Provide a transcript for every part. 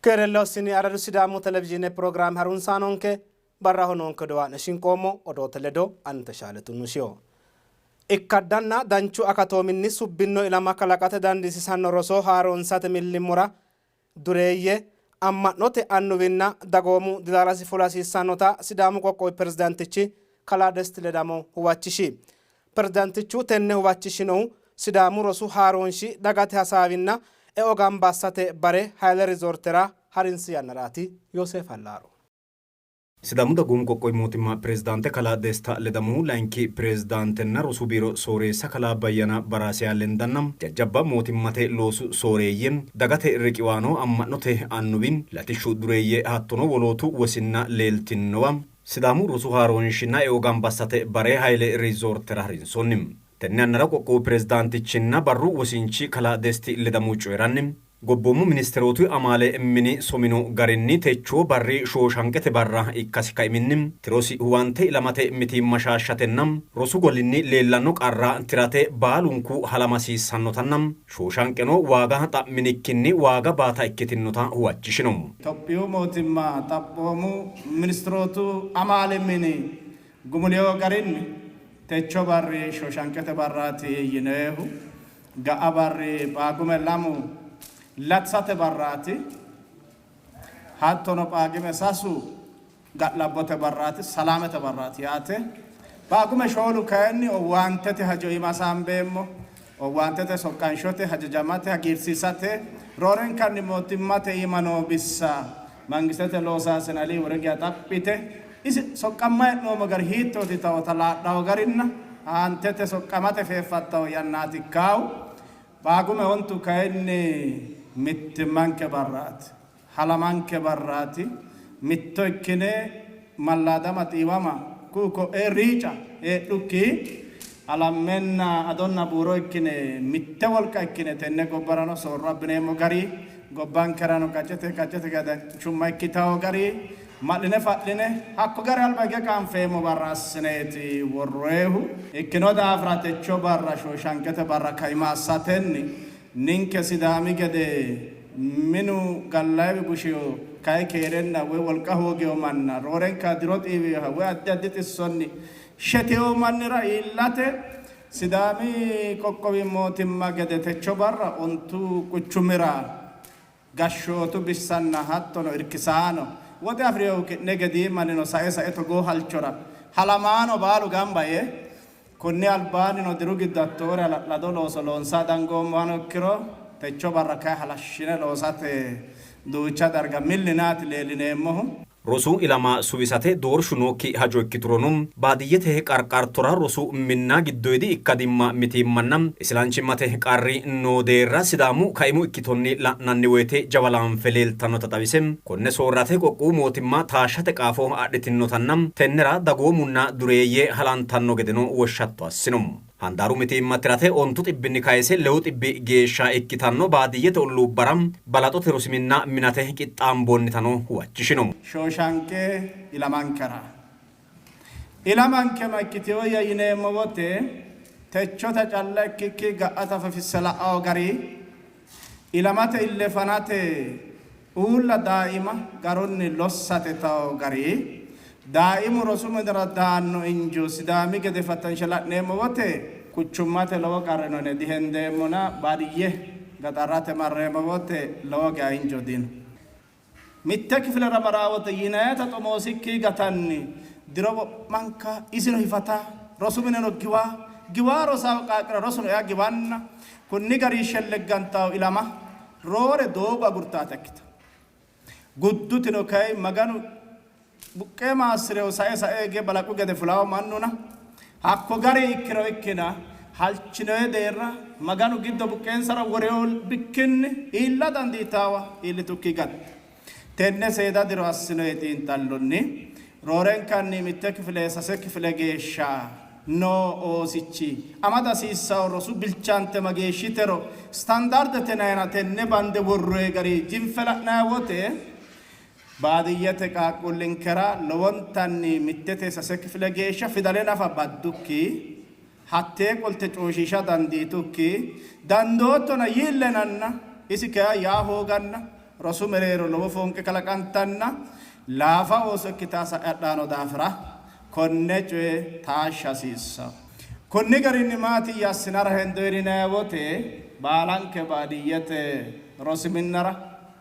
Keerella hossini Aradu Sidaamu Televizhiine pirogiraame harunsaanonke barraho noonke odowaa'ne shinqoommo odoote ledo ani Teshaale Tunnushiho. Ikkaddanna danchu akatoominni subbinno ilama kalaqate dandiisisanno roso haaroonsate millimmora dureeyye, amma'note annuwinna dagoomu dilaalasi fula hasiissannota Sidaamu qoqqowi pirezidaantichi kalaa Desti Ledamo huwachishi. Pirezidaantichu tenne huwachishinohu Sidaamu rosu haaroonshi dagate hasaawinna eo gamba assate bare Hayle Rizoortera harinsi yannaraati. Yooseef Allaaro. Sidaamu Dagoomu Qoqqowi Mootimma Pirezidaante Kalaa Desta Ledamohu Layinki Pirezidaantenna Rosu Biiro Sooreessa Kalaa Bayyana Baraasiya lendanna jajjabba mootimmate loosu sooreeyye, dagate riqiwaano, amma'note annuwi, latishshu dureeyye hattono wolootu wosinna leeltinnowa Sidaamu rosu haaroonshinna eo gamba assate bare Hayle Riizoortera harinsoonni. Tenne yannara qoqqowu pirezidaantichinna barru wosinchi kalaa Desti Ledamohu coyi'ranni, Gobboomu ministerootu amaale mini somino garinni techoo barri shooshanqete barra ikkasi kaiminni tirosi huwante ilamate mitiimma shaashshatenna rosu golinni leellanno qarra tirate baalunku halama hasiissannotanna shooshanqeno waaga xa'minikkinni waaga baata ikkitinnota huwachishino. Itophiyu mootimma xaphoomu ministirootu amaale mini gumulino garinni techo barri shooshanqete barraati yinohu Ga'a barri Phaagume lamu latisate barraati. Hattono Phaagime sasu ga'labbote barraati, salaamete barraati yaate. Phaagume shoolu kayinni owaantete hajo iima hasaambeemmo. Owaantete, soqqanshote, hajajamate, hagiirsiisate, roorenkanni mootimmate iima noo bissa mangistete loosaasine alii wore geya xaphi yite isi soqqammayi hee'noommo gari hiittooti yitawota laadhawo garinna aantete soqqamate feeffattawo yannaati ikkaahu. Phaagume ontu kayinni mittimmanke barraati. Halamanke barraati. Mitto ikkine mallaadama, xiiwama, ku'u ko'ee riica heedhukki halammenna adonna buuro ikkine mitte wolqa ikkine tenne gobbarano soorro abbineemmo gari, gobbankerano qaccete qaccete danchumma ikkitawo gari ma'line fa'line hakko gari alba hige qaanfeemmo barra assineeti worroyehu. Ikkino daafira techo barra shooshanqete barra kaima assatenni ninke Sidaami gede minu gallayiwi bushiyo kayi keerenna woy wolqa hoogiyo manna roorenka diro xiiwiyoha woy addi addi xissonni shetewo mannira iillate Sidaami qoqqowi mootimma gede techo barra ontu quchumira gashshootu bissanna hattono irkisaano woxe afi'rinohu ki'ne gedii mannino sae sae togoo halchora halamaano baalu gamba yee konni albaannino diru giddo hattoore hala'lado looso loonsanni dangoommohano ikkiro techo barra kay halashshine loosate duucha darga millinaati leellineemmohu. Rosu ilama suwisate doorshu nookki hajo ikkiturono, baadiyyete qarqartora rosu minna giddoyidi ikkadimma mitiimmanna isilanchimmate qarri noo deerra Sidaamu kaimu ikkitonni la'nanni woyte jawa laanfe leeltannota xawise, konne soorrate qoqqowu mootimma taashshate qaafo adhitinnotanna tennera dagoomunna dureeyye halantanno gedeno woshshatto assino. Handaaru mitiimma tirate ontu xibbinni kayse lewu xibbi geeshsha ikkitanno baadiyyete olluubbara balaxote rosi minna minate qixxaamboonnitano huwachishino. Shooshanqe ilamankera. Ilamanke ma ikkitinoyya yineemmo wote techota calla ikkikki ga'ata fafisse la'anno gari, ilamate ille fanate uulla daaima garunni lossate tawo gari, daaimu rosu minira daanno injo Sidaami gede fattanshe la'neemmo wote quchummate lowo qarri no yine dihendeemmona baadiyye gaxarrate marreemmo wote lowo geya injo dino. Mitte kifilera maraa wote yinayita xomoosikki gatanni diro wo'manka isino hifata, rosu mineno giwa, giwaa rosawo qaaqqira rosuno ea giwanna kunni garii shelleggantawo ilama roore doogo agurtaata ikkita. Guddutino kayi Maganu buqqee maassi'reyo sae sae hige balaqu gede fulawo mannuna hakko gari ikkiro ikkina halchinoye deerra Maganu giddo buqqeensara woreyo bikkinni iilla dandiitaawa iillitukki gatte. Tenne seeda diro assinoye xiinxallonni roorenkanni mitte kifile sase kifile geeshsha noo oosichi amada hasiissawo rosu bilchaante mageeshshitero standardete yinayina tenne bande worroye gari jinfe la'nayi wote baadiyyete qaaqquullinkera lowontanni mittete sase kifile geeshsha fidale nafa baddukki hattee qolte coyshiisha dandiitukki dandoottona yiillenanna isi kaya yaa hooganna Rosu mereero lowo foonqe kalaqantanna laafa ooso ikkitaa sa'e hadhaano daafira konne coye taashsha hasiissanno. Konni garinni maatiyya assinara hendoyiri yinanni wote baalanke baadiyyete rosi minnara,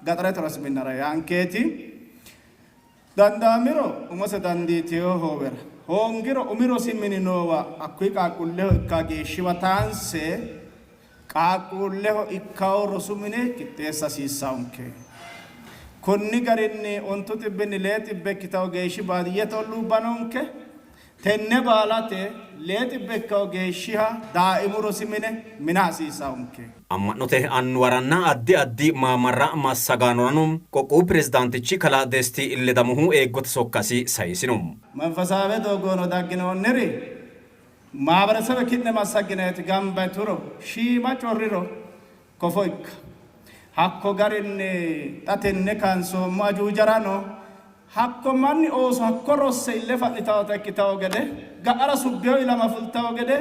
gaxarete rosi minnara yaankeeti. Dandaamiro umose dandiiteyo hoowera, hoongiro umi rosi mini noowa hakkuyi qaaqquulleho ikkaa geeshshiwa taanse qaaqquulleho ikkawo rosu mine qixxeessa hasiissaonke. Konni garinni ontu xibbinni lee xibbe ikkitawo geeshshi baadiyyete olluubba noonke. Tenne baalate lee xibbe ikkawo geeshshiha daaimu rosi mine mina hasiisaonke. Amma'note annuwaranna addi addi maamarra massagaanorano qoqqowu pirezidaantichi kalaa Desti Ledamohu eeggote sokkasi sayisino. Manfasaawe doogono dagginoonniri maabaresebe ki'ne massaggineeti gamba yituro shiima corriro kofo ikka. Hakko garinni xa tenne kaansoommo ajuujarano hakko manni ooso hakko rosse ille fa'nitawota ikkitawo gede, ga'ara subbeyo ilama fultawo gede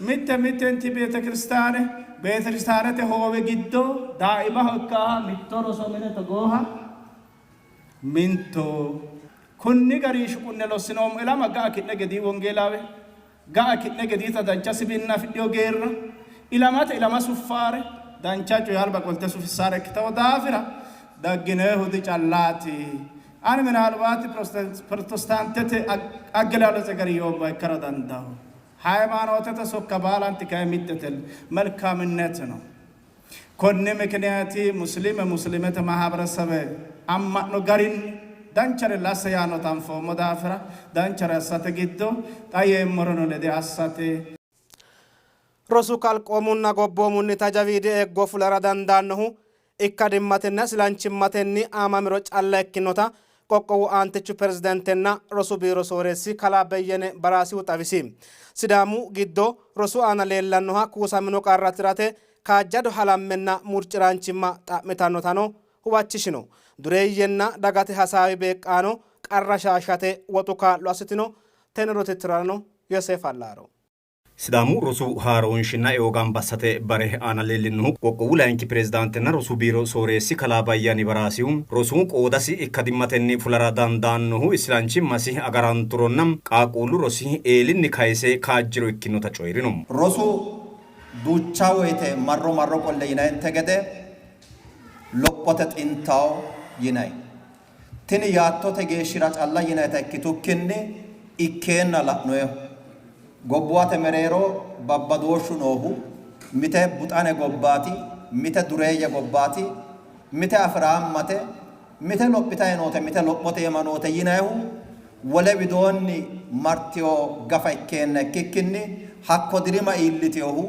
mitte mittenti beetekiristaane beetekiristaanete hoowe giddo daaimaho ikkaaha mitto roso mine togooha minto. Kunni garii shuqunne lossinoommo ilama ga'a ki'ne gedii wongeelaawe, ga'a ki'ne gediita dancha sibinna afidhiyo geerra, ilamate ilama suffaare, dancha coye alba qolte sufissaare ikkitawo daafira dagginoyihu dicallaati. Ani minaalbaati Protestaantete aggelaaletse gari yoommoha ikkara dandawo. Haymaanootete sokka baalanti kayi mittetella, melkaaminnet ነው። Konni mikiniyaati Musliime Musliimete mahaberesebe amma'no garinni danchare lasse yaannota anfoommo daafira danchare assate giddo xa yeemmoreno lede assate. Rosu kalqoomunna gobboomunnita jawiidi eeggo fulara dandaannohu ikkadimmatenna isilanchimmatenni aamamiro calla ikkinota qoqqowu aantichu pirezidaantenna rosu biiro sooreessi kalaa Beyyene Baraasihu xawisi. Sidaamu giddo rosu aana leellannoha kuusamino qarra tirate kaajjado halammenna murci'raanchimma xa'mitannotano huwachishino. Dureeyyenna dagate hasaawi beeqqaano qarra shaashshate woxu kaa'lo assitino. Tenne rotitirano Yoseef Allaaro. Sidaamu rosu haaroonshinna eo gamba assate bare aana leellinnohu qoqqowu layinki pirezidaantenna rosu biiro sooreessi kalaa Bayyani Baraasihu rosu qoodasi ikkadimmatenni fulara dandaannohu isilanchimmasi agaranturonna qaaqquullu rosi eelinni kayise kaajjiro ikkinota coyi'rino. Rosu duucha woyte marro marro qolle yinayinte gede lophote xintaho yinay. Tini yaattote geeshshira calla yinayta ikkitukkinni ikkeenna la'noyeho. Gobbuwate mereero babbadooshshu noohu mite buxane gobbaati, mite dureeyye gobbaati, mite afi'raammate, mite lophitay noote, mite lophote iima noote yinayihu wole widoonni martino gafa ikkeenna ikkikkinni hakko dirima iillitinohu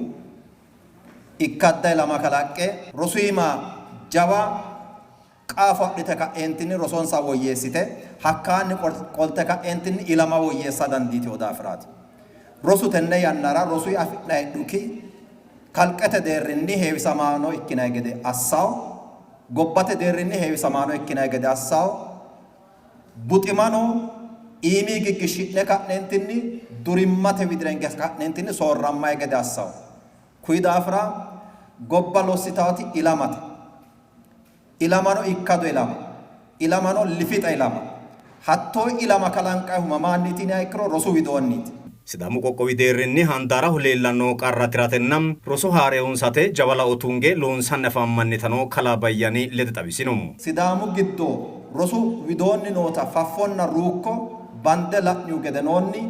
ikkadda ilama kalaqqe rosu iima jawa qaafo adhite ka'eentinni rosonsa woyyeessite hakkaanni qolte ka'eentinni ilama woyyeessa dandiitino daafiraati. Rosu tenne yannara rosuyi afi'nanni dhuki kalqete deerrinni heewisamaano ikkinanni gede assawo, gobbate deerrinni heewisamaano ikkinanni gede assawo, buximano iimii giggishshi'ne ka'neentinni durimmate widira hinge ka'neentinni soorrammanni gede assawo. Kuyi daafira gobba lossitaati ilamate. Ilamano ikkado ilama, ilamano lifixa ilama. Hattoo ilama kalanqannihu mamaanniiti yiniha ikkiro rosu widoonniiti. Sidaamu qoqqowi deerrinni handaaraho leellanno qarra tiratenna roso haareonsate jawa lao tunge loonsanni afammannitano kalaa Bayyani lede xawisino. Sidaamu giddo rosu widoonni noota faffonna ruukko bande la'nihu gedenoonni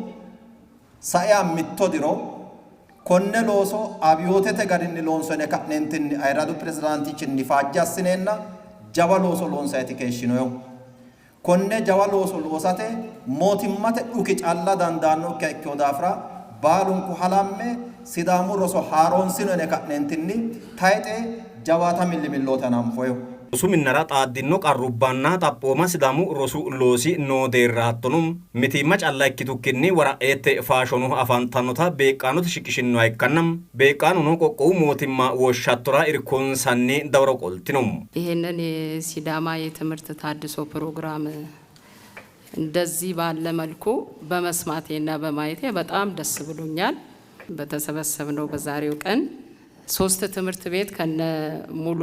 Saiha mitto diro konne looso abiyootete garinni loonso yine ka'neentinni ayirradu pirezidaantichinni faajje assineenna jawa looso loonsayti keeshshinohu. Konne jawa looso loosate mootimmate dhuki calla dandaannokkiha ikkino daafira baalunku halamme Sidaamu roso haaroonsino yine ka'neentinni tayxe jawaata millimillooti hananfoyihu. Rosu minnara xaaddinno qarrubbanna xaphooma Sidaamu rosu loosi noo deerra hattono mitiimma calla ikkitukkinni wara'eette faashono afantannota beeqqaanote shiqishinnoha ikkanna beeqqaanono qoqqowu mootimma woshshattora irkonsanni dawaro qoltino. ይህንን የሲዳማ የትምህርት ታድሶ ፕሮግራም እንደዚህ ባለ መልኩ በመስማቴና በማየቴ በጣም ደስ ብሎኛል። በተሰበሰብነው በዛሬው ቀን ሶስት ትምህርት ቤት ከነ ሙሉ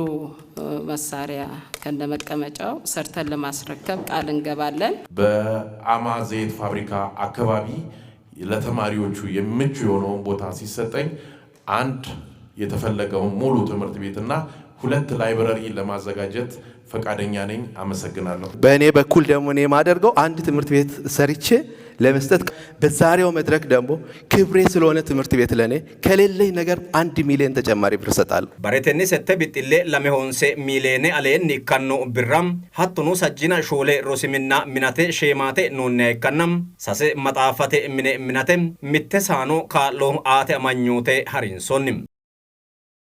መሳሪያ ከነ መቀመጫው ሰርተን ለማስረከብ ቃል እንገባለን። በአማ ዘይት ፋብሪካ አካባቢ ለተማሪዎቹ የምቹ የሆነውን ቦታ ሲሰጠኝ አንድ የተፈለገውን ሙሉ ትምህርት ቤትና ሁለት library ለማዘጋጀት ፈቃደኛ ነኝ። አመሰግናለሁ። በእኔ በኩል ደግሞ እኔ የማደርገው አንድ ትምህርት ቤት ሰርቼ ለመስጠት በዛሬው መድረክ ደግሞ ክብሬ ስለሆነ ትምህርት ቤት ለእኔ ከሌለኝ ነገር 1 ሚሊዮን ተጨማሪ ብር እሰጣለሁ። Baretenni sette bixxille lame honse miiliyoone aleenni ikkanno birra hattono sajjina shoole rosi minna minate sheemaate noonniha ikkanna sase maxaaffate mine minate mitte saano kaa'lo aate amanyoote harinsoonni.